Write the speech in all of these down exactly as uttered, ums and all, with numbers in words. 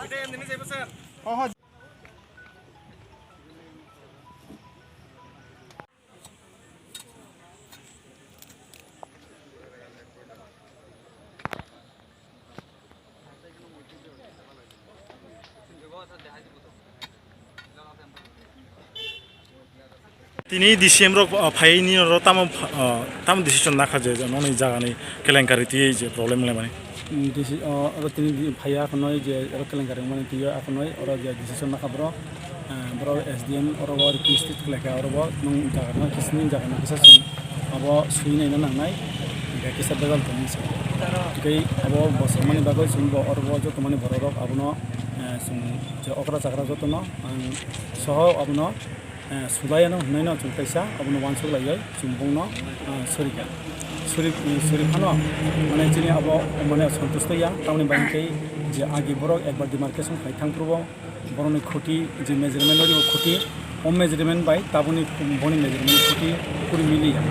Tini D C M rok, ah, phai ni oro tamo, ah, tamo decision nakha je, je nokni jaga ni kelenkari twi je problem lemani. Mm, deci-, o, oro tini di-, phaiya khwnwi je oro kelenkari wngmani twiwi akhwnwi oro je decision nakha borok, ah, borok S D M oro bo request khlaikha, oro bo nwng jaga no kisa, nini jaga no kisa swi, abo swi naina nangnai, hingkhe kisa bejal tongmani se. Tei abo bo swngmani bagwi chwng bo oro bo joto mani borok rok abono, ah, chwng je okra chakra jotono ang soho abono eh, sudai ano hwnwi no chwng kaisa abono uansuk laiwi chwng bongno, eh, suri kha. Suri, eh, suri phano mane chini abo mane santusto ya, tamoni bagwi khe je agi borok ekbar demarcation khai thang phuru bo borokni khuti je measurement ori o khuti, o measurement bai taboni boni measurement khuti kuri mili ya.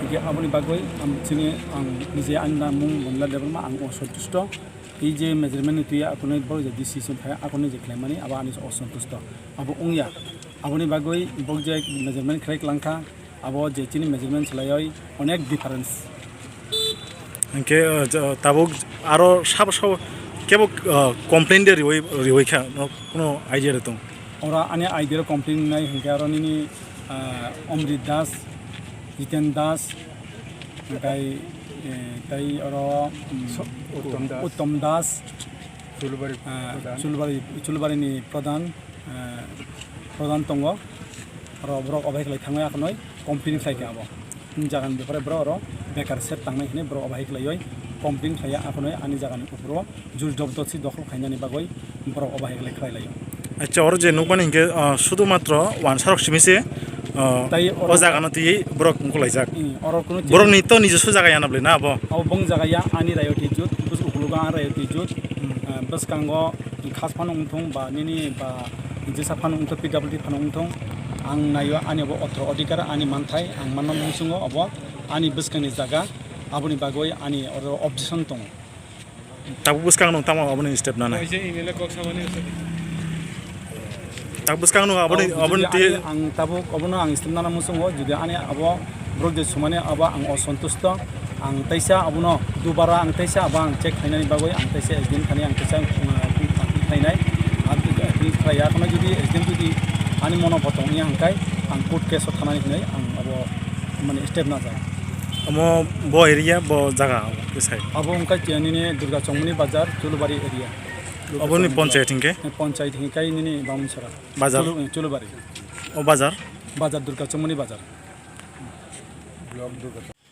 Hingkhe aboni bagwi ang chini ang nije ani namung Bonila Debbarma ang osantusto. Tei je measurement ni twi akonwi borok je D C song phai akonwi je khlaimani abo ani osantusto. Abo wngya. Aboni bagwi bo je measurement khlai kwlangkha, abo je chini measurement swlaiwi onek difference. Hingkhe, uh, ja-, tabuk aro sabo sabo kebo, uh, complain de riwi, riwi kha, no, kuno idea de tong? Oro ani idea ro complain nai hingkhe aro nini, uh, Omrit Das, Jiten Das, hingkai, eh, tei oro, mm, So-, Uttom Das. Uttom Das, Chulubari ah, Pradhan. Chulubari, Chulubari ni Pradhan. Eh, Pradhan tongo, oro borok obo hai khlai thangwi akhwnwi complain khlai kha abo. Nini jaga ni bepare borok oro bekar set tangnai hinwi borok obo hai khlaiwi complain khlaiya akhwnwi ani jaga ni uphuru jur jobdosti dokhol khainani bagwi borok obo hai khlai khlai laio. Acha, oro je nukmani hinkhe, ah, sudu matro wansarok simi se, ah, Tai o oro jaga no twi borok wngkulaijak. Hmm, oro kuno Borok ni to nijoso jaga yana bwlwi na abo? Abo bong jaga ya ani rayo twi jut, bus ukulugo ang rayo twi jut. Hmm. Ah, bwskango khas phano wngthung ba nini ba jesa phano wngthung, P W D phano wngthung, ang naio ani obo otro odhikar, ani manthai, ang manna muchungo obo ani bwskangni jaga, aboni bagwi ani oro objection tongo. Tabuk bwskang no tamo aboni step nana? Kaisa email kok samani usadi. Tabuk bwskang no aboni, Abo aboni jodi twi ani ang tabuk obono ang step nana muchungo, jodi ani abo borok je sumani abo ang osantusto, ang teisa abono dubara ang teisa abo ang check khainani bagwi ang teisa S D M thani ang teisa, uh, khainai. Ang khlaiya kono jodi S D M jodi ani mono bo tongya hingkai ang court case o thanani hinwi ang abo mane step najak. Omo bo area bo jaga omo khe sai. Abo wngkha nini Durga Chongmani Bazar, Chulubari area. Oboni ponchayat hinkhe? Eh, ponchayat hinkhe nini Bamunsara. Bazar? Chulu-, eh, Chulubari. O bazar? Bazar Durga Chongmani Bazar.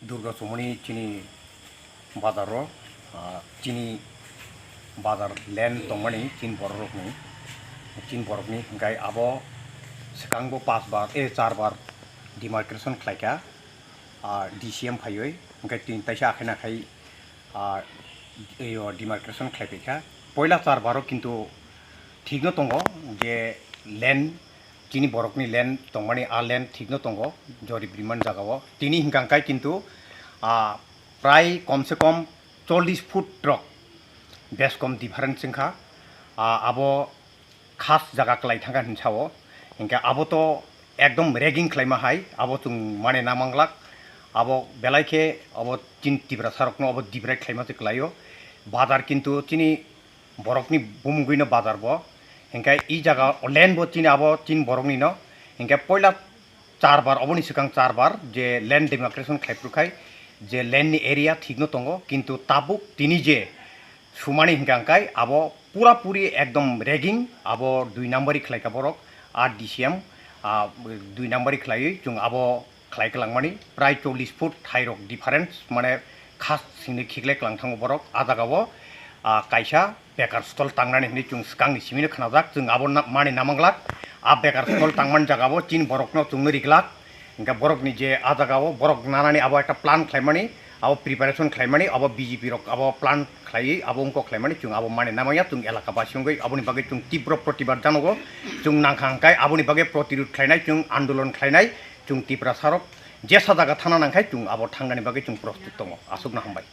Durga Chongmani chini bazar o, ah, chini bazar land tongmani chini borok rokni, chini borokni hinkhe abo swkang bo pas bar, eh, char bar demarcation khlaikha. Ah, D C M phaiwi, hingke tin taisa akhai nakhai, ah, eyo demarcation khlai paikha. Poila char baro kintu thikno tongo je land, chini borokni land tongmani, a land thikno tongo, jorib rimani jagao. Tini hingka hingkai kintu, ah, prai kom se kom chollish foot rok bes kom difference wngkha. Ah, abo khas jaga kwlai thangkha hinwi sao. Hinkhe abo to ekdom ragging khlaima hai, abo chwng mane namanglak. Abo belai khe abo chini Tiprasa rokno abo deprive khlaima se kwlaio. Bazar kintu chini borokni bumungwino bazar bo. Hinkhe i jaga land bo chini abo chini boroknino. Hinkhe poila char bar, oboni swkang char bar je land demarcation khlai phuru khai, je land ni area thikno tongo, kintu tabuk tini je sumani hingka hingkai abo pura puri ekdom ragging, abo dui nambari khlai kha borok, a D C M, ah, dui nambari khlaiwi chwng abo khlai kwlangmani prai chollish foot hai rok difference, mane khas sini khiklai kwlang thango borok, a jaga o, ah, kaisa bekar stall tangnani hinwi chwng swkangni simino khnajak, chwng abo na-, mani namanglak. A bekar stall tangmani jagao chini borokno chwngno riglak. Hinkhe borokni je a jagao borok nanani abo ekta plan khlaimani, abo preparation khlaimani, abo B J P rok abo plan khlaiwi abo wngkok khlaimani, chwng abo mani namaya, chwng elaka basi wngwi aboni bagwi chwng tibro protibad janogo. Chwng nangkha hwnkhe aboni bagwi protirud khlainai, chwng andolon khlainai, chwng Tiprasa rok jesa jaga thana nangkhai chwng abo thangnani bagwi chwng prostut tongo. Aswkno hambai.